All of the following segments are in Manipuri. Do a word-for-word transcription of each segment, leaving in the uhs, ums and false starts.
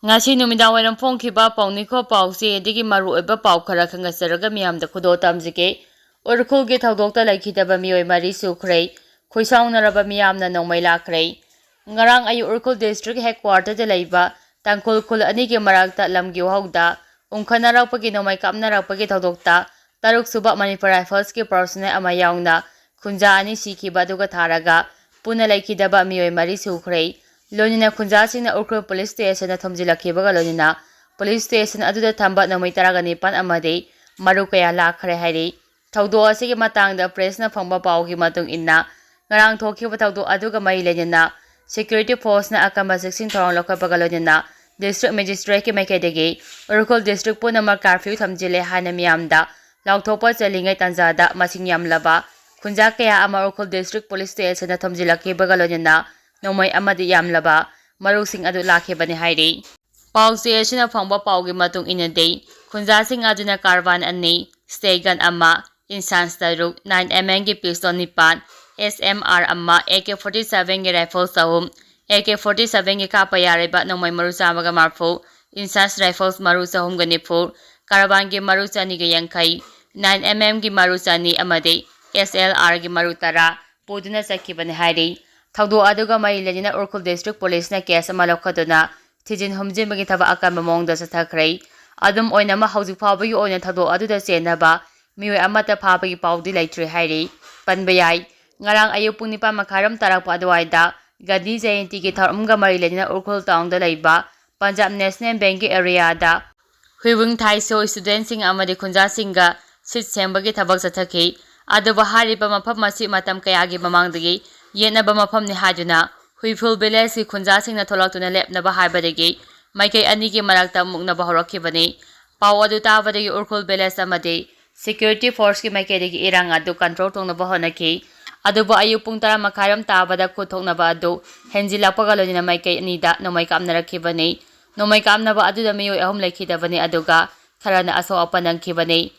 ꯉꯁꯤ ꯅꯨꯃꯤꯗꯥꯡ ꯋꯥꯏꯔꯝ ꯐꯣꯡꯈꯤꯕ ꯄꯥꯎꯅꯤꯈꯣ ꯄꯥꯎꯆꯦ ꯑꯗꯒꯤ ꯃꯔꯨꯑꯣꯏꯕ ꯄꯥꯎ ꯈꯔ ꯈꯪꯒꯠꯆꯔꯒ ꯃꯤꯌꯥꯝꯗ ꯈꯨꯗꯣꯜ ꯇꯝꯖꯒꯦ꯫ ꯎꯔꯈꯨꯜꯒꯤ ꯊꯧꯗꯣꯛꯇ ꯂꯩꯈꯤꯗꯕ ꯃꯤꯑꯣꯏ ꯃꯔꯤ ꯁꯨꯈ꯭ꯔꯦ꯫ ꯈꯣꯏꯁꯥꯎꯅꯔꯕ ꯃꯤꯌꯥꯝꯅ ꯅꯣꯡꯃꯩ ꯂꯥꯛꯈ꯭ꯔꯦ꯫ ꯉꯔꯥꯡ ꯑꯌꯨꯛ ꯎꯔꯈꯨꯜ district headquarter ꯗ ꯂꯩꯕ ꯇꯥꯡꯈꯨꯜ ꯈꯨꯜ ꯑꯅꯤꯒꯤ ꯃꯔꯛꯇ ꯂꯝꯒꯤ ꯋꯥꯍꯧꯗ ꯎꯪꯈꯠꯅꯔꯛꯄꯒꯤ ꯅꯣꯡꯃꯩ ꯀꯥꯞꯅꯔꯛꯄꯒꯤ ꯊꯧꯗꯣꯛꯇ ꯇꯔꯨꯛ ꯁꯨꯕ Manipur Rifles ꯀꯤ personnel ꯑꯃ ꯌꯥꯎꯅ ꯈꯨꯟꯖꯥ ꯑꯅꯤ ꯁꯤꯈꯤꯕ ꯑꯗꯨꯒ ꯊꯥꯔꯒ ꯄꯨꯟꯅ ꯂꯩꯈꯤꯗꯕ ꯃꯤꯑꯣꯏ ꯃꯔꯤ ꯁꯨꯈ꯭ꯔꯦ꯫ ꯂꯣꯏꯅꯅ ꯈꯨꯟꯖꯥꯁꯤꯡꯅ ꯎꯈ꯭ꯔꯨꯜ police station ꯗ ꯊꯣꯝꯖꯤꯜꯂꯛꯈꯤꯕꯒ ꯂꯣꯏꯅꯅ police station ꯑꯗꯨꯗ ꯊꯝꯕ ꯅꯣꯡꯃꯩ ꯇꯔꯥꯒ ꯅꯤꯄꯥꯟ ꯑꯃꯗꯤ ꯃꯔꯨ ꯀꯌꯥ ꯂꯥꯛꯈ꯭ꯔꯦ ꯍꯥꯏꯔꯤ꯫ ꯊꯧꯗꯣꯛ ꯑꯁꯤꯒꯤ ꯃꯇꯥꯡꯗ press ꯅ ꯐꯪꯕ ꯄꯥꯎꯒꯤ ꯃꯇꯨꯡ ꯏꯟꯅ, ꯉꯔꯥꯡ ꯊꯣꯛꯈꯤꯕ ꯊꯧꯗꯣꯛ ꯑꯗꯨꯒ ꯃꯔꯤ ꯂꯩꯅꯅ security force ꯅ ꯑꯀꯟꯕ ꯆꯦꯛꯁꯤꯟ ꯊꯧꯔꯥꯡ ꯂꯧꯈꯠꯄꯒ ꯂꯣꯏꯅꯅ district magistrate ꯀꯤ ꯃꯥꯏꯀꯩꯗꯒꯤ ꯎꯔꯈꯨꯜ district ꯄꯨꯝꯅꯃꯛ curfew ꯊꯝꯖꯤꯜꯂꯦ ꯍꯥꯏꯅ ꯃꯤꯌꯥꯝꯗ ꯂꯥꯎꯊꯣꯛꯄ ꯆꯠꯂꯤꯉꯩ ꯇꯥꯟꯖꯥꯗ ꯃꯁꯤꯡ ꯌꯥꯝꯂꯕ ꯈꯨꯟꯖꯥ ꯀꯌꯥ ꯑꯃ ꯎꯔꯈꯨꯜ district police station ꯗ ꯊꯣꯝꯖꯤꯜꯂꯛꯈꯤꯕꯒ ꯂꯣꯏꯅꯅ ꯅꯣꯡꯃꯩ ꯑꯃꯗꯤ ꯌꯥꯝꯂꯕ ꯃꯔꯨꯁꯤꯡ ꯑꯗꯨ ꯂꯥꯛꯈꯤꯕꯅꯤ ꯍꯥꯏꯔꯤ꯫ ꯄꯥꯎꯆꯦ ꯑꯁꯤꯅ ꯐꯪꯕ ꯄꯥꯎꯒꯤ ꯃꯇꯨꯡ ꯏꯟꯅꯗꯤ, ꯈꯨꯟꯖꯥꯁꯤꯡ ꯑꯗꯨꯅ carbine ꯑꯅꯤ, stun gun ꯑꯃ, INSAS ꯇꯔꯨꯛ, nine M M ꯒꯤ pistol ꯅꯤꯄꯥꯟ, S M R ꯑꯃ, A K forty seven ꯒꯤ rifles ꯑꯍꯨꯝ, A K forty seven ꯒꯤ ꯀꯥꯞꯄ ꯌꯥꯔꯤꯕ ꯅꯣꯡꯃꯩ ꯃꯔꯨ ꯆꯥꯝꯃꯒ ꯃꯔꯤꯐꯨ, INSAS rifles ꯃꯔꯨ ꯆꯍꯨꯝꯒ ꯅꯤꯐꯨ, carbine ꯒꯤ ꯃꯔꯨ ꯆꯅꯤꯒ ꯌꯥꯡꯈꯩ, nine M M ꯒꯤ ꯃꯔꯨ ꯆꯅꯤ ꯑꯃꯗꯤ S L R ꯒꯤ ꯃꯔꯨ ꯇꯔꯥ ꯄꯨꯗꯨꯅ ꯆꯠꯈꯤꯕꯅꯤ ꯍꯥꯏꯔꯤ꯫ ꯊꯧꯗꯣꯛ ꯑꯗꯨꯒ ꯃꯔꯤ ꯂꯩꯅꯅ ꯎꯈ꯭ꯔꯨꯜ district police ꯅ case ꯑꯃ ꯂꯧꯈꯠꯇꯨꯅ ꯊꯤꯖꯤꯟ ꯍꯨꯝꯖꯤꯟꯕꯒꯤ ꯊꯕꯛ ꯑꯀꯟꯕ ꯃꯑꯣꯡꯗ ꯆꯠꯊꯈ꯭ꯔꯦ꯫ ꯑꯗꯨꯝ ꯑꯣꯏꯅꯃꯛ, ꯍꯧꯖꯤꯛ ꯐꯥꯎꯕꯒꯤ ꯑꯣꯏꯅ ꯊꯧꯗꯣꯛ ꯑꯗꯨꯗ ꯆꯦꯟꯅꯕ ꯃꯤꯑꯣꯏ ꯑꯃꯠꯇ ꯐꯥꯕꯒꯤ ꯄꯥꯎꯗꯤ ꯂꯩꯇ꯭ꯔꯤ ꯍꯥꯏꯔꯤ꯫ ꯄꯟꯕ ꯌꯥꯏ, ꯉꯔꯥꯡ ꯑꯌꯨꯛ ꯄꯨꯡ ꯅꯤꯄꯥꯟ ꯃꯈꯥꯏꯔꯣꯝ ꯇꯥꯔꯛꯄ ꯑꯗꯨꯋꯥꯏꯗ ꯒꯥꯟꯙꯤ ꯖꯌꯟꯇꯤꯒꯤ ꯊꯧꯔꯝꯒ ꯃꯔꯤ ꯂꯩꯅꯅ ꯎꯈ꯭ꯔꯨꯜ town ꯗ ꯂꯩꯕ ꯄꯟꯖꯥꯕ ꯅꯦꯁꯅꯦꯜ ꯕꯦꯡꯛꯀꯤ area ꯗ ꯍꯨꯏꯕꯨꯡ ꯊꯥꯏꯁꯣ student ꯁꯤꯡ ꯑꯃꯗꯤ ꯈꯨꯟꯖꯥꯁꯤꯡꯒ ꯁꯤꯠ ꯁꯦꯡꯕꯒꯤ ꯊꯕꯛ ꯆꯠꯊꯈꯤ꯫ ꯑꯗꯨꯕꯨ ꯍꯥꯏꯔꯤꯕ ꯃꯐꯝ ꯑꯁꯤ ꯃꯇꯝ ꯀꯌꯥꯒꯤ ꯃꯃꯥꯡꯗꯒꯤ ꯌꯦꯠꯅꯕ ꯃꯐꯝꯅꯤ ꯍꯥꯏꯗꯨꯅ ꯍꯨꯏꯐꯨꯜ village ꯀꯤ ꯈꯨꯟꯖꯥꯁꯤꯡꯅ ꯊꯣꯛꯂꯛꯇꯨꯅ ꯂꯦꯞꯅꯕ ꯍꯥꯏꯕꯗꯒꯤ ꯃꯥꯏꯀꯩ ꯑꯅꯤꯒꯤ ꯃꯔꯛꯇ ꯃꯨꯛꯅꯕ ꯍꯧꯔꯛꯈꯤꯕꯅꯤ꯫ ꯄꯥꯎ ꯑꯗꯨ ꯇꯥꯕꯗꯒꯤ ꯎꯈ꯭ꯔꯨꯜ village ꯑꯃꯗꯤ security force ꯀꯤ ꯃꯥꯏꯀꯩꯗꯒꯤ ꯏꯔꯥꯡ ꯑꯗꯨ control ꯇꯧꯅꯕ ꯍꯣꯠꯅꯈꯤ꯫ ꯑꯗꯨꯕꯨ ꯑꯌꯨꯛ ꯄꯨꯡ ꯇꯔꯥ ꯃꯈꯥꯏꯔꯣꯝ ꯇꯥꯕꯗ ꯈꯨꯠ ꯊꯣꯛꯅꯕ ꯑꯗꯨ ꯍꯦꯟꯖꯤꯜꯂꯛꯄꯒ ꯂꯣꯏꯅꯅ ꯃꯥꯏꯀꯩ ꯑꯅꯤꯗ ꯅꯣꯡꯃꯩ ꯀꯥꯞꯅꯔꯛꯈꯤꯕꯅꯤ꯫ ꯅꯣꯡꯃꯩ ꯀꯥꯞꯅꯕ ꯑꯗꯨꯗ ꯃꯤꯑꯣꯏ ꯑꯍꯨꯝ ꯂꯩꯈꯤꯗꯕꯅꯤ, ꯑꯗꯨꯒ ꯈꯔꯅ ꯑꯁꯣꯛ ꯑꯄꯟ ꯅꯪꯈꯤꯕꯅꯤ꯫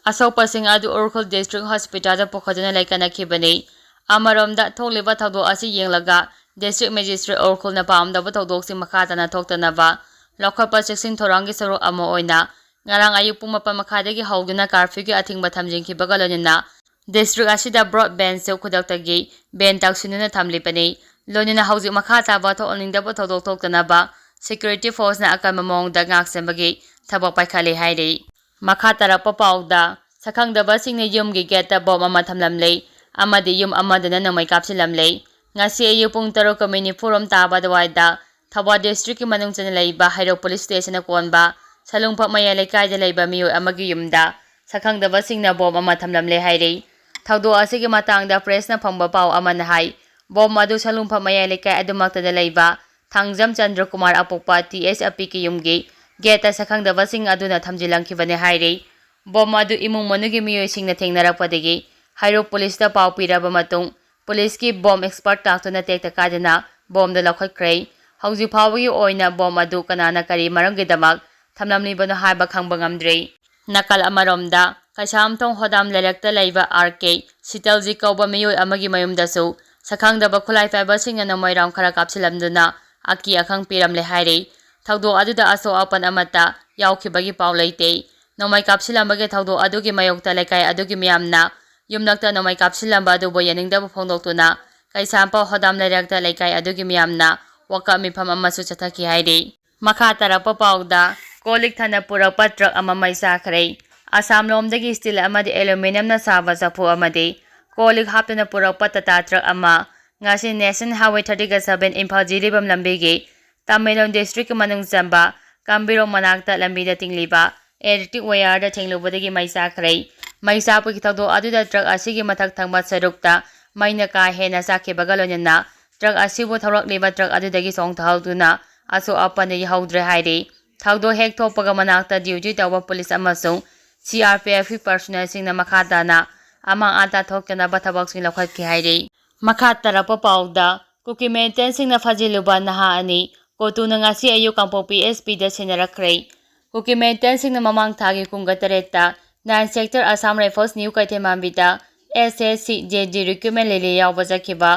ꯑꯁꯣꯛꯄꯁꯤꯡ ꯑꯗꯨ ꯎꯈ꯭ꯔꯨꯜ district hospital ꯗ ꯄꯨꯈꯠꯇꯨꯅ ꯂꯥꯏꯀꯠꯅꯈꯤꯕꯅꯤ꯫ ꯑꯃꯔꯣꯝꯗ, ꯊꯣꯛꯂꯤꯕ ꯊꯧꯗꯣꯛ ꯑꯁꯤ ꯌꯦꯡꯂꯒ district magistrate ꯎꯈ꯭ꯔꯨꯜꯅ ꯄꯥꯝꯗꯕ ꯊꯧꯗꯣꯛꯁꯤꯡ ꯃꯈꯥ ꯇꯥꯅ ꯊꯣꯛꯇꯅꯕ ꯂꯧꯈꯠꯄ ꯆꯦꯛꯁꯤꯟ ꯊꯧꯔꯥꯡꯒꯤ ꯁꯔꯨꯛ ꯑꯃ ꯑꯣꯏꯅ ꯉꯔꯥꯡ ꯑꯌꯨꯛ ꯄꯨꯡ ꯃꯥꯄꯟ ꯃꯈꯥꯏꯗꯒꯤ ꯍꯧꯗꯨꯅ ꯀꯥꯔꯐ꯭ꯌꯨꯒꯤ ꯑꯊꯤꯡꯕ ꯊꯝꯖꯤꯟꯈꯤꯕꯒ ꯂꯣꯏꯅꯅ ꯗꯤꯁꯇ꯭ꯔꯤꯛ ꯑꯁꯤꯗ ꯕ꯭ꯔꯣꯗꯕꯦꯟꯁꯨ ꯈꯨꯗꯛꯇꯒꯤ ꯕꯦꯟ ꯇꯧꯁꯤꯟꯗꯨꯅ ꯊꯝꯂꯤꯕꯅꯤ꯫ ꯂꯣꯏꯅꯅ ꯍꯧꯖꯤꯛ ꯃꯈꯥ ꯇꯥꯕ ꯊꯣꯛꯍꯟꯅꯤꯡꯗꯕ ꯊꯧꯗꯣꯛ ꯊꯣꯛꯇꯅꯕ ꯁꯦꯀ꯭ꯌꯨꯔꯤꯇꯤ ꯐꯣꯔꯁꯅ ꯑꯀꯟꯕ ꯃꯑꯣꯡꯗ ꯉꯥꯛ ꯁꯦꯟꯕꯒꯤ ꯊꯕꯛ ꯄꯥꯏꯈꯠꯂꯤ ꯍꯥꯏꯔꯤ꯫ ꯃꯈꯥ ꯇꯥꯔꯛꯄ ꯄꯥꯎꯗ, ꯁꯛꯈꯪꯗꯕꯁꯤꯡꯅ ꯌꯨꯝꯒꯤ ꯒꯦꯠꯇ ꯕꯣꯝ ꯑꯃ ꯊꯝꯂꯝꯂꯦ ꯑꯃꯗꯤ ꯌꯨꯝ ꯑꯃꯗꯅ ꯅꯣꯡꯃꯩ ꯀꯥꯞꯁꯤꯜꯂꯝꯂꯦ꯫ ꯉꯁꯤ ꯑꯌꯨꯛ ꯄꯨꯡ ꯇꯔꯨꯛꯀ ꯃꯤꯅꯤꯠ ꯅꯤꯐꯨꯔꯣꯝ ꯇꯥꯕ ꯑꯗꯨꯋꯥꯏꯗ ꯊꯧꯕꯥꯜ ꯗꯤꯁꯇ꯭ꯔꯤꯛꯀꯤ ꯃꯅꯨꯡ ꯆꯟꯅ ꯂꯩꯕ ꯍꯩꯔꯣꯛ ꯄꯨꯂꯤꯁ ꯁ꯭ꯇꯦꯁꯟꯅ ꯀꯣꯟꯕ ꯁꯂꯨꯡꯐꯝ ꯃꯌꯥꯏ ꯂꯩꯀꯥꯏꯗ ꯂꯩꯕ ꯃꯤꯑꯣꯏ ꯑꯃꯒꯤ ꯌꯨꯝꯗ ꯁꯛꯈꯪꯗꯕꯁꯤꯡꯅ ꯕꯣꯝ ꯑꯃ ꯊꯝꯂꯝꯂꯦ ꯍꯥꯏꯔꯤ꯫ ꯊꯧꯗꯣꯛ ꯑꯁꯤꯒꯤ ꯃꯇꯥꯡꯗ ꯄ꯭ꯔꯦꯁꯅ ꯐꯪꯕ ꯄꯥꯎ ꯑꯃꯅ ꯍꯥꯏ, ꯕꯣꯝ ꯑꯗꯨ ꯁꯂꯨꯡꯐꯝ ꯃꯌꯥꯏ ꯂꯩꯀꯥꯏ ꯑꯗꯨꯃꯛꯇꯗ ꯂꯩꯕ ꯊꯥꯡꯖꯝ ꯆꯟꯗ꯭ꯔꯀꯨꯃꯥꯔ ꯑꯄꯣꯛꯄ ꯇꯤ ꯑꯦꯁ ꯑꯄꯤꯛꯀꯤ ꯌꯨꯝꯒꯤ ꯒꯦꯠꯇ ꯁꯛꯈꯪꯗꯕꯁꯤꯡ ꯑꯗꯨꯅ ꯊꯝꯖꯤꯜꯂꯝꯈꯤꯕꯅꯤ ꯍꯥꯏꯔꯤ꯫ ꯕꯣꯝ ꯑꯗꯨ ꯏꯃꯨꯡ ꯃꯅꯨꯡꯒꯤ ꯃꯤꯑꯣꯏꯁꯤꯡꯅ ꯊꯦꯡꯅꯔꯛꯄꯗꯒꯤ ꯍꯩꯔꯣꯛ ꯄꯨꯂꯤꯁꯇ ꯄꯥꯎ ꯄꯤꯔꯕ ꯃꯇꯨꯡ ꯄꯨꯂꯤꯁꯀꯤ ꯕꯣꯝ ꯑꯦꯛꯁꯄꯔꯠ ꯇꯥꯛꯇꯨꯅ ꯇꯦꯛꯇ ꯀꯥꯏꯗꯅ ꯕꯣꯝꯗꯨ ꯂꯧꯈꯠꯈ꯭ꯔꯦ꯫ ꯍꯧꯖꯤꯛ ꯐꯥꯎꯕꯒꯤ ꯑꯣꯏꯅ ꯕꯣꯝ ꯑꯗꯨ ꯀꯅꯥꯅ ꯀꯔꯤ ꯃꯔꯝꯒꯤꯗꯃꯛ ꯊꯝꯂꯝꯂꯤꯕꯅꯣ ꯍꯥꯏꯕ ꯈꯪꯕ ꯉꯝꯗ꯭ꯔꯤ꯫ ꯅꯥꯀꯜ ꯑꯃꯔꯣꯝꯗ, ꯀꯩꯁꯥꯝꯊꯣꯡ ꯍꯣꯗꯥꯝ ꯂꯩꯔꯛꯇ ꯂꯩꯕ ꯑꯥꯔ ꯀꯦ ꯁꯤꯇꯜꯖꯤꯠ ꯀꯧꯕ ꯃꯤꯑꯣꯏ ꯑꯃꯒꯤ ꯃꯌꯨꯝꯗꯁꯨ ꯁꯛꯈꯪꯗꯕ ꯈꯨꯠꯂꯥꯏ ꯄꯥꯏꯕꯁꯤꯡꯅ ꯅꯣꯡꯃꯩ ꯔꯥꯎꯟ ꯈꯔ ꯀꯥꯞꯁꯤꯜꯂꯝꯗꯨꯅ ꯑꯀꯤ ꯑꯈꯪ ꯄꯤꯔꯝꯂꯦ ꯍꯥꯏꯔꯤ꯫ ꯊꯧꯗꯣꯛ ꯑꯗꯨꯗ ꯑꯁꯣꯛ ꯑꯄꯟ ꯑꯃꯠꯇ ꯌꯥꯎꯈꯤꯕꯒꯤ ꯄꯥꯎ ꯂꯩꯇꯦ꯫ ꯅꯣꯡꯃꯩ ꯀꯥꯞꯁꯤꯜꯂꯝꯕꯒꯤ ꯊꯧꯗꯣꯛ ꯑꯗꯨꯒꯤ ꯃꯥꯌꯣꯛꯇ ꯂꯩꯀꯥꯏ ꯑꯗꯨꯒꯤ ꯃꯤꯌꯥꯝꯅ ꯌꯨꯝꯂꯛꯇ ꯅꯣꯡꯃꯩ ꯀꯥꯞꯁꯤꯜꯂꯝꯕ ꯑꯗꯨꯕꯨ ꯌꯥꯅꯤꯡꯗꯕ ꯐꯣꯡꯗꯣꯛꯇꯨꯅ ꯀꯩꯁꯥꯝꯄꯥꯎ ꯍꯣꯗꯥꯝ ꯂꯩꯔꯛꯇ ꯂꯩꯀꯥꯏ ꯑꯗꯨꯒꯤ ꯃꯤꯌꯥꯝꯅ ꯋꯥꯀꯠ ꯃꯤꯐꯝ ꯑꯃꯁꯨ ꯆꯠꯊꯈꯤ ꯍꯥꯏꯔꯤ꯫ ꯃꯈꯥ ꯇꯥꯔꯛꯄ ꯄꯥꯎꯗ, ꯀꯣꯜ ꯂꯤꯛ ꯊꯥꯅ ꯄꯨꯔꯛꯄ ꯇ꯭ꯔꯛ ꯑꯃ ꯃꯩ ꯆꯥꯈ꯭ꯔꯦ꯫ ꯑꯁꯥꯝ ꯂꯣꯝꯗꯒꯤ ꯁ꯭ꯇꯤꯜ ꯑꯃꯗꯤ ꯑꯦꯂꯨꯃꯤꯅꯤꯌꯝꯅ ꯁꯥꯕ ꯆꯐꯨ ꯑꯃꯗꯤ ꯀꯣꯜ ꯂꯤꯛ ꯍꯥꯞꯇꯨꯅ ꯄꯨꯔꯛꯄ ꯇꯥꯇꯥ ꯇ꯭ꯔꯛ ꯑꯃ ꯉꯁꯤ ꯅꯦꯁꯅꯦꯜ ꯍꯥꯏꯋꯦ ꯊꯥꯔꯇꯤꯒ ꯁꯚꯦꯟ ꯏꯝꯐꯥꯜ ꯖꯤꯔꯤꯕꯥꯝ ꯂꯝꯕꯤꯒꯤ ꯇꯃꯦꯡꯂꯣꯡ ꯗꯤꯁꯇ꯭ꯔꯤꯛꯀꯤ ꯃꯅꯨꯡ ꯆꯟꯕ ꯀꯝꯕꯤꯔꯣꯡ ꯃꯅꯥꯛꯇ ꯂꯝꯕꯤꯗ ꯇꯤꯡꯂꯤꯕ ꯏꯂꯦꯛꯇ꯭ꯔꯤꯛ ꯋꯥꯌꯔꯗ ꯊꯦꯡꯂꯨꯕꯗꯒꯤ ꯃꯩ ꯆꯥꯈ꯭ꯔꯦ꯫ ꯃꯩ ꯆꯥꯛꯄꯒꯤ ꯊꯧꯗꯣꯛ ꯑꯗꯨꯗ ꯇ꯭ꯔꯛ ꯑꯁꯤꯒꯤ ꯃꯊꯛ ꯊꯪꯕ ꯁꯔꯨꯛꯇ ꯃꯩꯅ ꯀꯥ ꯍꯦꯟꯅ ꯆꯥꯛꯈꯤꯕꯒ ꯂꯣꯏꯅꯅ ꯇ꯭ꯔꯛ ꯑꯁꯤꯕꯨ ꯊꯧꯔꯛꯂꯤꯕ ꯇ꯭ꯔꯛ ꯑꯗꯨꯗꯒꯤ ꯆꯣꯡꯊꯍꯧꯗꯨꯅ ꯑꯁꯣꯛ ꯑꯄꯟ ꯌꯥꯎꯍꯧꯗ꯭ꯔꯦ ꯍꯥꯏꯔꯤ꯫ ꯊꯧꯗꯣꯛ ꯍꯦꯛ ꯊꯣꯛꯄꯒ ꯃꯅꯥꯛꯇ ꯗ꯭ꯌꯨꯇꯤ ꯇꯧꯕ ꯄꯨꯂꯤꯁ ꯑꯃꯁꯨꯡ ꯁꯤ ꯑꯥꯔ ꯄꯤ ꯑꯦꯐꯀꯤ ꯄꯔꯁꯣꯅꯦꯜꯁꯤꯡꯅ ꯃꯈꯥ ꯇꯥꯅ ꯑꯃꯥꯡ ꯑꯇꯥ ꯊꯣꯛꯇꯅꯕ ꯊꯕꯛꯁꯤꯡ ꯂꯧꯈꯠꯈꯤ ꯍꯥꯏꯔꯤ꯫ ꯃꯈꯥ ꯇꯥꯔꯛꯄ ꯄꯥꯎꯗ, ꯀꯨꯀꯤ ꯃꯤꯂꯤꯇꯦꯟꯁꯤꯡꯅ ꯐꯥꯖꯤꯜꯂꯨꯕ ꯅꯍꯥ ꯑꯅꯤ ꯀꯣꯇꯨꯅ ꯉꯁꯤ ꯑꯌꯨꯛ ꯀꯥꯡꯄꯣꯛꯄꯤ ꯑꯦꯁ ꯄꯤꯗ ꯁꯤꯟꯅꯔꯛꯈ꯭ꯔꯦ꯫ ꯀꯨꯀꯤ ꯃꯤꯂꯤꯇꯦꯟꯁꯤꯡꯅ ꯃꯃꯥꯡ ꯊꯥꯒꯤ ꯀꯨꯟꯒ ꯇꯔꯦꯠꯇ nine sector Assam rifles new ꯀꯩꯊꯦꯜꯃꯥꯟꯕꯤꯗ S S C J G recruitment rally ꯌꯥꯎꯕ ꯆꯠꯈꯤꯕ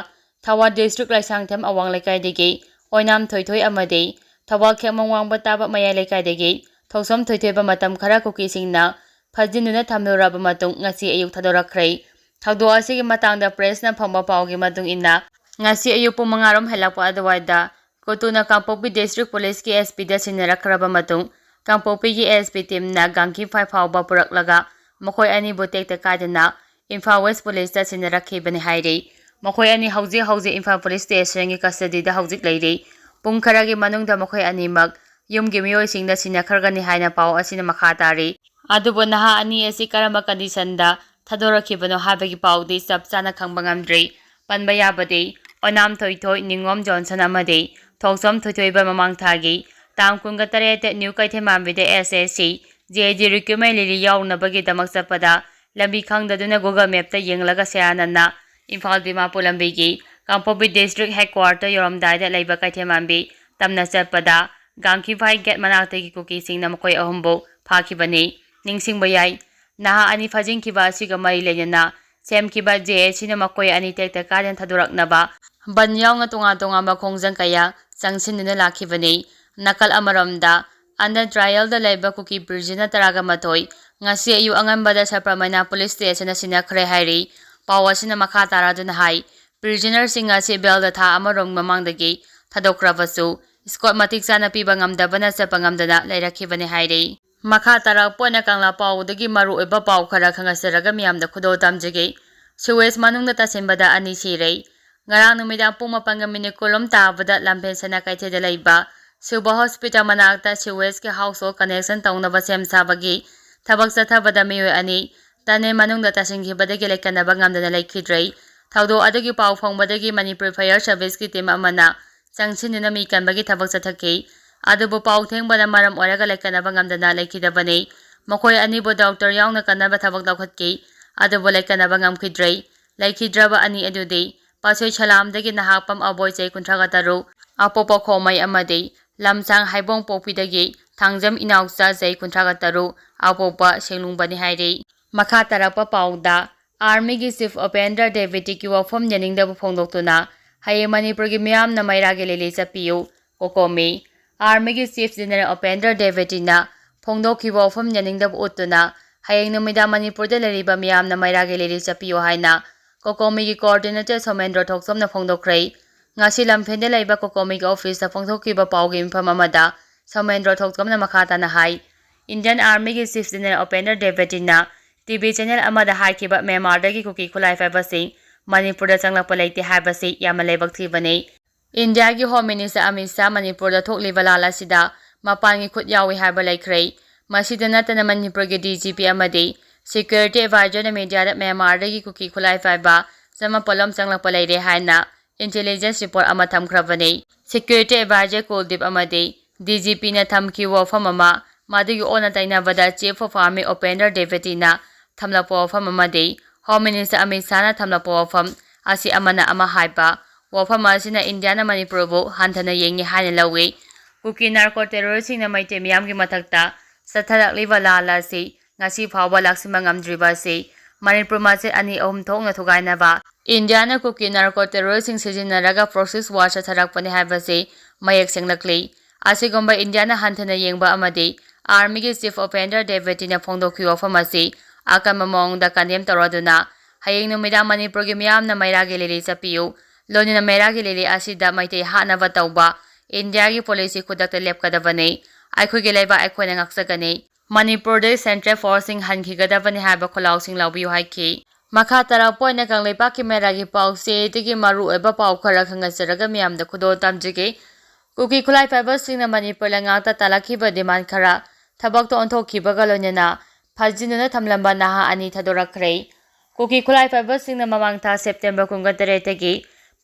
ꯊꯧꯕꯥꯜ ꯗꯤꯁꯇ꯭ꯔꯤꯛ ꯂꯩꯁꯥꯡꯊꯦꯝ ꯑꯋꯥꯡ ꯂꯩꯀꯥꯏꯗꯒꯤ ꯑꯣꯏꯅꯥꯝ ꯊꯣꯏꯊꯣꯏ ꯑꯃꯗꯤ ꯊꯧꯕꯥꯜ ꯈꯦꯛꯃꯥꯡ ꯋꯥꯡꯕ ꯇꯥꯕ ꯃꯌꯥꯏ ꯂꯩꯀꯥꯏꯗꯒꯤ ꯊꯣꯛꯆꯣꯝ ꯊꯣꯏꯊꯣꯏꯕ ꯃꯇꯝ ꯈꯔ ꯀꯨꯀꯤꯁꯤꯡꯅ ꯐꯥꯖꯤꯟꯗꯨꯅ ꯊꯝꯂꯨꯔꯕ ꯃꯇꯨꯡ ꯉꯁꯤ ꯑꯌꯨꯛ ꯊꯥꯗꯣꯔꯛꯈ꯭ꯔꯦ꯫ ꯊꯧꯗꯣꯛ ꯑꯁꯤꯒꯤ ꯃꯇꯥꯡꯗ ꯄ꯭ꯔꯦꯁꯅ ꯐꯪꯕ ꯄꯥꯎꯒꯤ ꯃꯇꯨꯡ ꯏꯟꯅ, ꯉꯁꯤ ꯑꯌꯨꯛ ꯄꯨꯡ ꯃꯉꯥꯔꯣꯝ ꯍꯦꯜꯂꯛꯄ ꯑꯗꯨꯋꯥꯏꯗ ꯀꯣꯇꯨꯅ ꯀꯥꯡꯄꯣꯛꯄꯤ ꯗꯤꯁꯇ꯭ꯔꯤꯛ ꯄꯨꯂꯤꯁꯀꯤ SP ꯗ ꯁꯤꯟꯅꯔꯛꯈ꯭ꯔꯕ ꯃꯇꯨꯡ, ꯀꯥꯡꯄꯣꯛꯄꯤꯒꯤ SP team ꯅ ꯒꯥꯡꯈꯤꯐꯥꯏ ꯐꯥꯎꯕ ꯄꯨꯔꯛꯂꯒ ꯃꯈꯣꯏ ꯑꯅꯤꯕꯨ ꯇꯦꯛꯇ ꯀꯥꯏꯗꯅ ꯏꯝꯐꯥꯜ ꯋꯦꯁ ꯄꯨꯂꯤꯁꯇ ꯁꯤꯟꯅꯔꯛꯈꯤꯕꯅꯤ ꯍꯥꯏꯔꯤ꯫ ꯃꯈꯣꯏ ꯑꯅꯤ ꯍꯧꯖꯤꯛ ꯍꯧꯖꯤꯛ ꯏꯝꯐꯥꯜ ꯄꯨꯂꯤꯁ ꯁ꯭ꯇꯦꯁꯟꯒꯤ ꯀꯁꯇꯗꯤꯗ ꯍꯧꯖꯤꯛ ꯂꯩꯔꯤ꯫ ꯄꯨꯡ ꯈꯔꯒꯤ ꯃꯅꯨꯡꯗ ꯃꯈꯣꯏ ꯑꯅꯤꯃꯛ ꯌꯨꯝꯒꯤ ꯃꯤꯑꯣꯏꯁꯤꯡꯗ ꯁꯤꯟꯅꯈ꯭ꯔꯒꯅꯤ ꯍꯥꯏꯅ ꯄꯥꯎ ꯑꯁꯤꯅ ꯃꯈꯥ ꯇꯥꯔꯤ꯫ ꯑꯗꯨꯕꯨ ꯅꯍꯥ ꯑꯅꯤ ꯑꯁꯤ ꯀꯔꯝꯕ ꯀꯟꯗꯤꯁꯟꯗ ꯊꯥꯗꯣꯔꯛꯈꯤꯕꯅꯣ ꯍꯥꯏꯕꯒꯤ ꯄꯥꯎꯗꯤ ꯆꯞ ꯆꯥꯅ ꯈꯪꯕ ꯉꯝꯗ꯭ꯔꯤ꯫ ꯄꯟꯕ ꯌꯥꯕꯗꯤ ꯑꯣꯅꯥꯝ ꯊꯣꯏꯊꯣꯏ, ꯅꯤꯉꯣꯝ ꯖꯣꯟꯁꯟ ꯑꯃꯗꯤ ꯊꯣꯛꯆꯣꯝ ꯊꯣꯏꯊꯣꯏꯕ ꯃꯃꯥꯡ ꯊꯥꯒꯤ ꯇꯥꯡ ꯀꯨꯟꯒ ꯇꯔꯦꯠꯇ ꯅ꯭ꯌꯨ ꯀꯩꯊꯦꯜꯃꯥꯟꯕꯤꯗ SSC, JAG recruitment rally ꯌꯥꯎꯅꯕꯒꯤꯗꯃꯛ ꯆꯠꯄꯗ ꯂꯝꯕꯤ ꯈꯪꯗꯗꯨꯅ Google Map ꯇ ꯌꯦꯡꯂꯒ ꯁꯦꯔꯥꯟꯅꯅ ꯏꯝꯐꯥꯜ ꯗꯤꯃꯥꯄꯨꯔ ꯂꯝꯕꯤꯒꯤ ꯀꯥꯡꯄꯣꯛꯄꯤ ꯗꯤꯁꯇ꯭ꯔꯤꯛ ꯍꯦꯗꯀ꯭ꯋꯥꯇꯔ ꯌꯧꯔꯝꯗꯥꯏꯗ ꯂꯩꯕ ꯀꯩꯊꯦꯜꯃꯥꯟꯕꯤ ꯇꯝꯅ ꯆꯠꯄꯗ ꯒꯥꯡꯈꯤꯐꯥꯏ ꯒꯦꯠ ꯃꯅꯥꯛꯇꯒꯤ ꯀꯨꯀꯤꯁꯤꯡꯅ ꯃꯈꯣꯏ ꯑꯍꯨꯝꯕꯨ ꯐꯥꯈꯤꯕꯅꯤ꯫ ꯅꯤꯡꯁꯤꯡꯕ ꯌꯥꯏ, ꯅꯍꯥ ꯑꯅꯤ ꯐꯥꯖꯤꯟꯈꯤꯕ ꯑꯁꯤꯒ ꯃꯔꯤ ꯂꯩꯅꯅ ꯁꯦꯝꯈꯤꯕ JAC ꯅ ꯃꯈꯣꯏ ꯑꯅꯤ ꯇꯦꯛꯇ ꯀꯥꯏꯗꯅ ꯊꯥꯗꯣꯔꯛꯅꯕ ꯕꯟ ꯌꯥꯎꯅ ꯇꯣꯉꯥꯟ ꯇꯣꯉꯥꯟꯕ ꯈꯣꯡꯖꯪ ꯀꯌꯥ ꯆꯪꯁꯤꯟꯗꯨꯅ ꯂꯥꯛꯈꯤꯕꯅꯤ꯫ ꯅꯥꯀꯜ ꯑꯃꯔꯣꯝꯗ, under trial ꯗ ꯂꯩꯕ ꯀꯨꯀꯤ prisoner ꯇꯔꯥꯒ ꯃꯥꯊꯣꯏ ꯉꯁꯤ ꯑꯌꯨꯛ ꯑꯉꯟꯕꯗ ꯁꯄ꯭ꯔꯃꯩꯅ ꯄꯨꯂꯤꯁ ꯁ꯭ꯇꯦꯁꯟꯗ ꯁꯤꯟꯅꯈ꯭ꯔꯦ ꯍꯥꯏꯔꯤ꯫ ꯄꯥꯎ ꯑꯁꯤꯅ ꯃꯈꯥ ꯇꯥꯔꯗꯨꯅ ꯍꯥꯏ, prisoner ꯁꯤꯡ ꯑꯁꯤ bail ꯗ ꯊꯥ ꯑꯃꯔꯣꯝ ꯃꯃꯥꯡꯗꯒꯤ ꯊꯥꯗꯣꯛꯈ꯭ꯔꯕꯁꯨ, escort ꯃꯇꯤꯛ ꯆꯥꯅ ꯄꯤꯕ ꯉꯝꯗꯕꯅ ꯆꯠꯄ ꯉꯝꯗꯅ ꯂꯩꯔꯛꯈꯤꯕꯅꯤ ꯍꯥꯏꯔꯤ꯫ ꯃꯈꯥ ꯇꯥꯔꯛꯄ ꯑꯣꯏꯅ ꯀꯪꯂꯥ ꯄꯥꯎꯗꯒꯤ ꯃꯔꯨꯑꯣꯏꯕ ꯄꯥꯎ ꯈꯔ ꯈꯪꯍꯟꯖꯔꯒ ꯃꯤꯌꯥꯝꯗ ꯈꯨꯗꯣꯜ ꯇꯝꯖꯒꯦ꯫ Sewage ꯃꯅꯨꯡꯗ ꯇꯥꯁꯤꯟꯕꯗ ꯑꯅꯤ ꯁꯤꯔꯦ꯫ ꯉꯔꯥꯡ ꯅꯨꯃꯤꯗꯥꯡ ꯄꯨꯡ ꯃꯥꯄꯟꯒ ꯃꯤꯅꯤꯠ ꯀꯨꯟꯔꯣꯝ ꯇꯥꯕꯗ ꯂꯝꯐꯦꯜ ꯁꯅꯥ ꯀꯩꯊꯦꯜꯗ ꯂꯩꯕ ꯁꯤꯕ ꯍꯣꯁꯄꯤꯇꯥꯜ ꯃꯅꯥꯛꯇ sewage ꯀꯤ household connection ꯇꯧꯅꯕ ꯁꯦꯝ ꯁꯥꯕꯒꯤ ꯊꯕꯛ ꯆꯠꯊꯕꯗ ꯃꯤꯑꯣꯏ ꯑꯅꯤ tunnel ꯃꯅꯨꯡꯗ ꯇꯥꯁꯤꯟꯈꯤꯕꯗꯒꯤ ꯂꯩꯀꯠꯅꯕ ꯉꯝꯗꯅ ꯂꯩꯈꯤꯗ꯭ꯔꯦ꯫ ꯊꯧꯗꯣꯛ ꯑꯗꯨꯒꯤ ꯄꯥꯎ ꯐꯪꯕꯗꯒꯤ ꯃꯅꯤꯄꯨꯔ Fire Service ꯀꯤ team ꯑꯃꯅ ꯆꯪꯁꯤꯟꯗꯨꯅ ꯃꯤ ꯀꯟꯕꯒꯤ ꯊꯕꯛ ꯆꯠꯊꯈꯤ꯫ ꯑꯗꯨꯕꯨ ꯄꯥꯎ ꯊꯦꯡꯕꯅ ꯃꯔꯝ ꯑꯣꯏꯔꯒ ꯂꯩꯀꯠꯅꯕ ꯉꯝꯗꯅ ꯂꯩꯈꯤꯗꯕꯅꯤ꯫ ꯃꯈꯣꯏ ꯑꯅꯤꯕꯨ doctor ꯌꯥꯎꯅ ꯀꯟꯅꯕ ꯊꯕꯛ ꯂꯧꯈꯠꯈꯤ꯫ ꯑꯗꯨꯕꯨ ꯂꯩꯀꯠꯅꯕ ꯉꯝꯈꯤꯗ꯭ꯔꯦ꯫ ꯂꯩꯈꯤꯗ꯭ꯔꯕ ꯑꯅꯤ ꯑꯗꯨꯗꯤ ꯄꯥꯠꯁꯣꯏ ꯁꯂꯥꯝꯗꯒꯤ ꯅꯍꯥꯛꯄꯝ ꯑꯕꯣꯏ ꯆꯍꯤ ꯀꯨꯟꯊ꯭ꯔꯥꯒ ꯇꯔꯨꯛ, ꯑꯄꯣꯛꯄ ꯈꯣꯃꯩ ꯑꯃꯗꯤ ꯂꯝꯁꯥꯡ ꯍꯩꯕꯣꯡ ꯄꯣꯛꯄꯤꯗꯒꯤ ꯊꯥꯡꯖꯝ ꯏꯅꯥꯎꯆꯥ ꯆꯍꯤ ꯀꯨꯟꯊ꯭ꯔꯥꯒ ꯇꯔꯨꯛ, ꯑꯄꯣꯛꯄ ꯁꯦꯡꯂꯨꯡꯕꯅꯤ ꯍꯥꯏꯔꯤ꯫ ꯃꯈꯥ ꯇꯥꯔꯛꯄ ꯄꯥꯎꯗ, Army ꯒꯤ Chief Upendra Dwivedi ꯒꯤ ꯋꯥꯐꯝ ꯌꯥꯅꯤꯡꯗꯕ ꯐꯣꯡꯗꯣꯛꯇꯨꯅ ꯍꯌꯦꯡ ꯃꯅꯤꯄꯨꯔꯒꯤ ꯃꯤꯌꯥꯝꯅ ꯃꯩꯔꯥꯒꯤ ꯂꯤꯂꯤ ꯆꯠꯄꯤꯌꯨ꯫ COCOMI꯫ ꯑꯥꯔꯃꯤꯒꯤ ꯆꯤꯐ ꯖꯦꯅꯔꯦꯜ ꯎꯄꯦꯟꯗ꯭ꯔ ꯗꯦꯕꯦꯇꯤꯅ ꯐꯣꯡꯗꯣꯛꯈꯤꯕ ꯋꯥꯐꯝ ꯌꯥꯅꯤꯡꯗꯕ ꯎꯠꯇꯨꯅ ꯍꯌꯦꯡ ꯅꯨꯃꯤꯗꯥꯡ ꯃꯅꯤꯄꯨꯔꯗ ꯂꯩꯔꯤꯕ ꯃꯤꯌꯥꯝꯅ ꯃꯩꯔꯥꯒꯤ ꯂꯤꯂꯤ ꯆꯠꯄꯤꯌꯨ ꯍꯥꯏꯅ ꯀꯣꯀꯣꯃꯤꯒꯤ ꯀꯣꯑꯣꯔꯗꯤꯅꯦꯇꯔ ꯁꯣꯃꯦꯟꯗ꯭ꯔ ꯊꯣꯛꯆꯣꯝꯅ ꯐꯣꯡꯗꯣꯛꯈ꯭ꯔꯦ꯫ ꯉꯁꯤ ꯂꯝꯐꯦꯟꯗ ꯂꯩꯕ ꯀꯣꯀꯣꯃꯤꯒꯤ ꯑꯣꯐꯤꯁꯇ ꯐꯣꯡꯗꯣꯛꯈꯤꯕ ꯄꯥꯎꯒꯤ ꯃꯤꯐꯝ ꯑꯃꯗ ꯁꯣꯃꯦꯟꯗ꯭ꯔ ꯊꯣꯛꯆꯣꯝꯅ ꯃꯈꯥ ꯇꯥꯅ ꯍꯥꯏ, ꯏꯟꯗꯤꯌꯟ ꯑꯥꯔꯃꯤꯒꯤ ꯆꯤꯐ ꯖꯦꯅꯔꯦꯜ ꯎꯄꯦꯟꯗ꯭ꯔ ꯗꯦꯕꯦꯇꯤꯅ ꯇꯤꯚꯤ ꯆꯦꯅꯦꯜ ꯑꯃꯗ ꯍꯥꯏꯈꯤꯕ ꯃ꯭ꯌꯥꯟꯃꯥꯔꯗꯒꯤ ꯀꯨꯀꯤ ꯈꯨꯠꯂꯥꯏ ꯄꯥꯏꯕꯁꯤꯡ ꯃꯅꯤꯄꯨꯔꯗ ꯆꯪꯂꯛꯄ ꯂꯩꯇꯦ ꯍꯥꯏꯕꯁꯤ ꯌꯥꯝꯅ ꯂꯥꯏꯕꯛ ꯊꯤꯕꯅꯤ꯫ ꯏꯟꯗꯤꯌꯥꯒꯤ ꯍꯣꯝ ꯃꯤꯅꯤꯁꯇꯔ ꯑꯃꯤꯠ ꯁꯥꯍ ꯃꯅꯤꯄꯨꯔꯗ ꯊꯣꯛꯂꯤꯕ ꯂꯥꯜ ꯑꯁꯤꯗ ꯃꯄꯥꯟꯒꯤ ꯈꯨꯠ ꯌꯥꯎꯏ ꯍꯥꯏꯕ ꯂꯩꯈ꯭ꯔꯦ꯫ ꯃꯁꯤꯗ ꯅꯠꯇꯅ ꯃꯅꯤꯄꯨꯔꯒꯤ ꯗꯤ ꯖꯤ ꯄꯤ ꯑꯃꯗꯤ ꯁꯦꯀ꯭ꯌꯨꯔꯤꯇꯤ ꯑꯦꯗꯚꯥꯏꯖꯔꯅ ꯃꯤꯗꯤꯌꯥꯗ ꯃ꯭ꯌꯥꯟꯃꯥꯔꯗꯒꯤ ꯀꯨꯀꯤ ꯈꯨꯠꯂꯥꯏ ꯄꯥꯏꯕ ꯆꯃꯥꯄꯜ ꯑꯃ ꯆꯪꯂꯛꯄ ꯂꯩꯔꯦ ꯍꯥꯏꯅ ꯏꯟꯇꯦꯂꯤꯖꯦꯟꯁ ꯔꯤꯄꯣꯔꯠ ꯑꯃ ꯊꯝꯈ꯭ꯔꯕꯅꯤ꯫ ꯁꯦꯀ꯭ꯌꯨꯔꯤꯇꯤ ꯑꯦꯗꯚꯥꯏꯖꯔ ꯀꯨꯜꯗꯤꯞ ꯑꯃꯗꯤ ꯗꯤ ꯖꯤ ꯄꯤꯅ ꯊꯝꯈꯤꯕ ꯋꯥꯐꯝ ꯑꯃ, ꯃꯗꯨꯒꯤ ꯑꯣꯟꯅ ꯇꯩꯅꯕꯗ ꯆꯤꯐ ꯑꯣꯐ ꯑꯥꯔꯃꯤ ꯎꯄꯦꯟꯗ꯭ꯔ ꯗꯦꯕꯦꯇꯤꯅ ꯊꯝꯂꯛꯄ ꯋꯥꯐꯝ ꯑꯃꯗꯤ ꯍꯣꯝ ꯃꯤꯅꯤꯁꯇꯔ ꯑꯃꯤꯠ ꯁꯥꯍꯅ ꯊꯝꯂꯛꯄ ꯋꯥꯐꯝ ꯑꯁꯤ ꯑꯃꯅ ꯑꯃ ꯍꯥꯏꯕ ꯋꯥꯐꯝ ꯑꯁꯤꯅ ꯏꯟꯗꯤꯌꯥꯅ ꯃꯅꯤꯄꯨꯔꯕꯨ ꯍꯟꯊꯅ ꯌꯦꯡꯏ ꯍꯥꯏꯅ ꯂꯧꯏ꯫ ꯀꯨꯀꯤ ꯅꯥꯔꯀꯣ ꯇꯦꯔꯣꯔꯤꯁꯁꯤꯡꯅ ꯃꯩꯇꯩ ꯃꯤꯌꯥꯝꯒꯤ ꯃꯊꯛꯇ ꯆꯠꯊꯔꯛꯂꯤꯕ ꯂꯥꯜ ꯑꯁꯤ ꯉꯁꯤ ꯐꯥꯎꯕ ꯂꯥꯛꯁꯤꯟꯕ ꯉꯝꯗ꯭ꯔꯤꯕ ꯑꯁꯤ ꯃꯅꯤꯄꯨꯔ ꯃꯆꯦꯠ ꯑꯅꯤ ꯑꯍꯨꯝ ꯊꯣꯛꯅ ꯊꯨꯒꯥꯏꯅꯕ ꯏꯟꯗꯤꯌꯥꯅ ꯀꯨꯀꯤ ꯅꯥꯔꯀꯣ ꯇꯦꯔꯣꯔꯤꯁꯁꯤꯡ ꯁꯤꯖꯤꯟꯅꯔꯒ ꯄ꯭ꯔꯣꯛꯁꯤ ꯋꯥꯔ ꯆꯠꯊꯔꯛꯄꯅꯤ ꯍꯥꯏꯕꯁꯤ ꯃꯌꯦꯛ ꯁꯦꯡꯂꯛꯂꯤ꯫ ꯑꯁꯤꯒꯨꯝꯕ ꯏꯟꯗꯤꯌꯥꯅ ꯍꯟꯊꯅ ꯌꯦꯡꯕ ꯑꯃꯗꯤ ꯑꯥꯔꯃꯤꯒꯤ ꯆꯤꯐ ꯎꯄꯦꯟꯗ꯭ꯔ ꯗꯦꯕꯦꯇꯤꯅ ꯐꯣꯡꯗꯣꯛꯈꯤꯕ ꯋꯥꯐꯝ ꯑꯁꯤ ꯑꯀꯟꯕ ꯃꯑꯣꯡꯗ ꯀꯟꯗꯦꯝ ꯇꯧꯔꯗꯨꯅ ꯍꯌꯦꯡ ꯅꯨꯃꯤꯗꯥꯡ ꯃꯅꯤꯄꯨꯔꯒꯤ ꯃꯤꯌꯥꯝꯅ ꯃꯩꯔꯥꯒꯤ ꯂꯤꯂꯤ ꯆꯠꯄꯤꯌꯨ, ꯂꯣꯏꯅꯅ ꯃꯩꯔꯥꯒꯤ ꯂꯤꯂꯤ ꯑꯁꯤꯗ ꯃꯩꯇꯩ ꯍꯥꯠꯅꯕ ꯇꯧꯕ ꯏꯟꯗꯤꯌꯥꯒꯤ ꯄꯣꯂꯤꯁꯤ ꯈꯨꯗꯛꯇ ꯂꯦꯞꯀꯗꯕꯅꯤ꯫ ꯑꯩꯈꯣꯏꯒꯤ ꯂꯩꯕꯥꯛ ꯑꯩꯈꯣꯏꯅ ꯉꯥꯛꯆꯒꯅꯤ꯫ ꯃꯅꯤꯄꯨꯔꯗꯒꯤ ꯁꯦꯟꯇ꯭ꯔꯦꯜ ꯐꯣꯔꯁꯁꯤꯡ ꯍꯟꯈꯤꯒꯗꯕꯅꯤ ꯍꯥꯏꯕ ꯈꯣꯜꯂꯥꯎꯁꯤꯡ ꯂꯥꯎꯕꯤꯌꯨ ꯍꯥꯏꯈꯤ꯫ ꯃꯈꯥ ꯇꯥꯔꯛꯄ ꯑꯣꯏꯅ ꯀꯪꯂꯩꯄꯥꯛꯀꯤ ꯃꯩꯔꯥꯒꯤ ꯄꯥꯎꯆꯦꯗꯒꯤ ꯃꯔꯨꯑꯣꯏꯕ ꯄꯥꯎ ꯈꯔ ꯈꯪꯍꯟꯖꯔꯒ ꯃꯤꯌꯥꯝꯗ ꯈꯨꯗꯣꯜ ꯇꯝꯖꯒꯦ꯫ ꯀꯨꯀꯤ ꯈꯨꯠꯂꯥꯏ ꯄꯥꯏꯕꯁꯤꯡꯅ ꯃꯅꯤꯄꯨꯔ ꯂꯩꯉꯥꯛꯇ ꯇꯥꯂꯛꯈꯤꯕ ꯗꯤꯃꯥꯟ ꯈꯔ ꯊꯕꯛꯇ ꯑꯣꯟꯊꯣꯛꯈꯤꯕꯒ ꯂꯣꯏꯅꯅ ꯐꯥꯖꯤꯟꯗꯨꯅ ꯊꯝꯂꯝꯕ ꯅꯍꯥ ꯑꯅꯤ ꯊꯥꯗꯣꯔꯛꯈ꯭ꯔꯦ꯫ ꯀꯨꯀꯤ ꯈꯨꯠꯂꯥꯏ ꯄꯥꯏꯕꯁꯤꯡꯅ ꯃꯃꯥꯡ ꯊꯥ ꯁꯦꯞꯇꯦꯝꯕꯔ ꯀꯨꯟꯒ ꯇꯔꯦꯠꯇꯒꯤ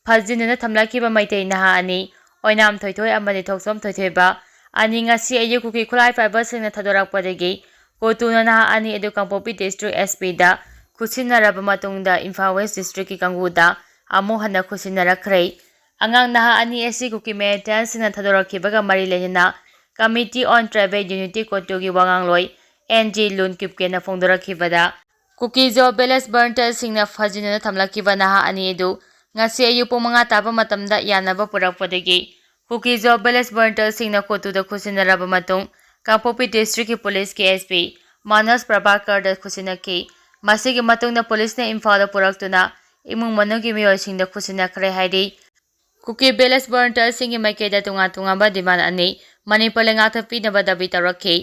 ꯐꯥꯖꯤꯟꯗꯨꯅ ꯊꯝꯂꯛꯈꯤꯕ ꯃꯩꯇꯩ ꯅꯍꯥ ꯑꯅꯤ, ꯑꯣꯏꯅꯥꯝ ꯊꯣꯏꯊꯣꯏ ꯑꯃꯗꯤ ꯊꯣꯛꯆꯣꯝ ꯊꯣꯏꯊꯣꯏꯕ ꯑꯅꯤ, ꯉꯁꯤ ꯑꯌꯨꯛ ꯀꯨꯀꯤ ꯈꯨꯠꯂꯥꯏ ꯄꯥꯏꯕꯁꯤꯡꯅ ꯊꯥꯗꯣꯔꯛꯄꯗꯒꯤ ꯀꯣꯇꯨꯅ ꯅꯍꯥ ꯑꯅꯤ ꯑꯗꯨ ꯀꯥꯡꯄꯣꯛꯄꯤ ꯗꯤꯁꯇ꯭ꯔꯤꯛ ꯑꯦꯁ ꯄꯤꯗ ꯈꯨꯠꯁꯤꯟꯅꯔꯕ ꯃꯇꯨꯡꯗ ꯏꯝꯐꯥꯜ ꯋꯦꯁ ꯗꯤꯁꯇ꯭ꯔꯤꯛꯀꯤ ꯀꯥꯡꯕꯨꯗ ꯑꯃꯨꯛ ꯍꯟꯅ ꯈꯨꯠꯁꯤꯟꯅꯔꯛꯈ꯭ꯔꯦ꯫ ꯑꯉꯥꯡ ꯅꯍꯥ ꯑꯅꯤ ꯑꯁꯤ ꯀꯨꯀꯤ ꯃꯤꯂꯤꯇꯦꯟꯁꯤꯡꯅ ꯊꯥꯗꯣꯔꯛꯈꯤꯕꯒ ꯃꯔꯤ ꯂꯩꯅꯅ Committee on Tribal Unity ꯀꯣꯇꯨꯒꯤ ꯋꯥꯉꯥꯡꯂꯣꯏ ꯑꯦꯟ ꯖꯤ ꯂꯨꯟ ꯀꯤꯞꯀꯦꯅ ꯐꯣꯡꯗꯣꯔꯛꯈꯤꯕꯗ, ꯀꯨꯀꯤꯖꯣ ꯚꯤꯂꯦꯖ ꯚꯣꯂꯨꯟꯇꯤꯌꯔꯁꯤꯡꯅ ꯐꯥꯖꯤꯟꯗꯨꯅ ꯊꯝꯂꯛꯈꯤꯕ ꯅꯍꯥ ꯑꯅꯤ ꯑꯗꯨ ꯉꯁꯤ ꯑꯌꯨꯛ ꯄꯨꯡ ꯃꯉꯥ ꯇꯥꯕ ꯃꯇꯝꯗ ꯌꯥꯅꯕ ꯄꯨꯔꯛꯄꯗꯒꯤ ꯀꯨꯀꯤꯖꯣ ꯚꯤꯂꯦꯖ ꯚꯣꯂꯨꯟꯇꯤꯌꯔꯁꯤꯡꯅ ꯈꯨꯠꯇꯨꯗ ꯈꯨꯠꯁꯤꯟꯅꯔꯕ ꯃꯇꯨꯡ ꯀꯥꯡꯄꯣꯛꯄꯤ ꯗꯤꯁꯇ꯭ꯔꯤꯛꯀꯤ ꯄꯨꯂꯤꯁꯀꯤ ꯑꯦꯁ ꯄꯤ ꯃꯅꯣꯖ ꯄ꯭ꯔꯚꯥꯀꯔꯗ ꯈꯨꯠꯁꯤꯟꯅꯈꯤ꯫ ꯃꯁꯤꯒꯤ ꯃꯇꯨꯡꯗ ꯄꯨꯂꯤꯁꯅ ꯏꯝꯐꯥꯜꯗ ꯄꯨꯔꯛꯇꯨꯅ ꯏꯃꯨꯡ ꯃꯅꯨꯡꯒꯤ ꯃꯤꯑꯣꯏꯁꯤꯡꯗ ꯈꯨꯠꯁꯤꯟꯅꯈ꯭ꯔꯦ ꯍꯥꯏꯔꯤ꯫ ꯀꯨꯀꯤ ꯚꯤꯂꯦꯖ ꯚꯣꯂꯨꯟꯇꯤꯌꯔꯁꯤꯡꯒꯤ ꯃꯥꯏꯀꯩꯗ ꯇꯣꯉꯥꯟ ꯇꯣꯉꯥꯟꯕ ꯗꯤꯃꯥꯟ ꯑꯅꯤ ꯃꯅꯤꯄꯨꯔ ꯂꯩꯉꯥꯛꯇ ꯄꯤꯅꯕ ꯗꯥꯕꯤ ꯇꯧꯔꯛꯈꯤ꯫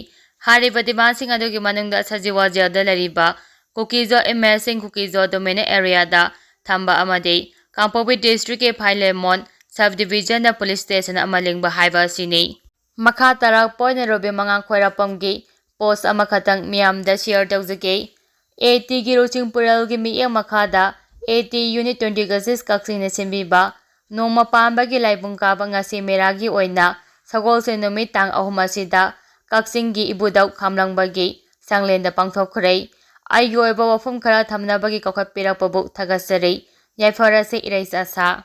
ꯍꯥꯏꯔꯤꯕ ꯗꯤꯃꯥꯟꯁꯤꯡ ꯑꯗꯨꯒꯤ ꯃꯅꯨꯡꯗ ꯁꯖꯤꯋꯥ ꯖꯦꯜꯗ ꯂꯩꯔꯤꯕ ꯀꯨꯀꯤꯖꯣ ꯏꯃꯦꯖꯁꯤꯡ ꯀꯨꯀꯤꯖꯣ ꯗꯣꯃꯤꯅꯦꯠ ꯑꯦꯔꯤꯌꯥꯗ ꯊꯝꯕ ꯑꯃꯗꯤ ꯀꯥꯡꯄꯣꯛꯄꯤ ꯗꯤꯁꯇ꯭ꯔꯤꯛꯀꯤ ꯐꯥꯏꯂꯦꯃꯣꯟ ꯁꯕ ꯗꯤꯕꯤꯖꯟꯗ ꯄꯨꯂꯤꯁ ꯁ꯭ꯇꯦꯁꯟ ꯑꯃ ꯂꯤꯡꯕ ꯍꯥꯏꯕ ꯑꯁꯤꯅꯤ꯫ ꯃꯈꯥ ꯇꯥꯔꯛꯄ ꯑꯣꯏꯅ ꯔꯣꯕꯤꯟ ꯃꯉꯥꯡꯈꯣꯏꯔꯥꯛꯄꯝꯒꯤ ꯄꯣꯁ ꯑꯃꯈꯛꯇꯪ ꯃꯤꯌꯥꯝꯗ ꯁꯤꯌꯔ ꯇꯧꯖꯒꯦ꯫ ꯑꯦ ꯇꯤꯒꯤ ꯂꯨꯆꯤꯡꯄꯨꯔꯦꯜꯒꯤ ꯃꯤꯠꯌꯦꯡ ꯃꯈꯥꯗ A T unit twenty six ꯀꯛꯆꯤꯡꯅ ꯁꯤꯟꯕꯤꯕ ꯅꯣꯡꯃ ꯄꯥꯟꯕꯒꯤ ꯂꯥꯏꯕꯨꯡ ꯀꯥꯕ ꯉꯁꯤ ꯃꯦꯔꯥꯒꯤ ꯑꯣꯏꯅ ꯁꯒꯣꯜꯁꯦꯟ ꯅꯨꯃꯤꯠ ꯇꯥꯡ ꯑꯍꯨꯝ ꯑꯁꯤꯗ ꯀꯛꯆꯤꯡꯒꯤ ꯏꯕꯨꯙꯧ ꯈꯝꯂꯪꯕꯒꯤ ꯁꯪꯂꯦꯟꯗ ꯄꯥꯡꯊꯣꯛꯈ꯭ꯔꯦ꯫ ꯑꯩꯒꯤ ꯑꯣꯏꯕ ꯋꯥꯐꯝ ꯈꯔ ꯊꯝꯅꯕꯒꯤ ꯀꯧꯈꯠꯄꯤꯔꯛꯄꯕꯨ ꯊꯥꯒꯠꯆꯔꯤ꯫ ꯌꯥꯏꯐꯔꯁꯦ ꯏꯔꯩꯆꯥ ꯁꯥ꯫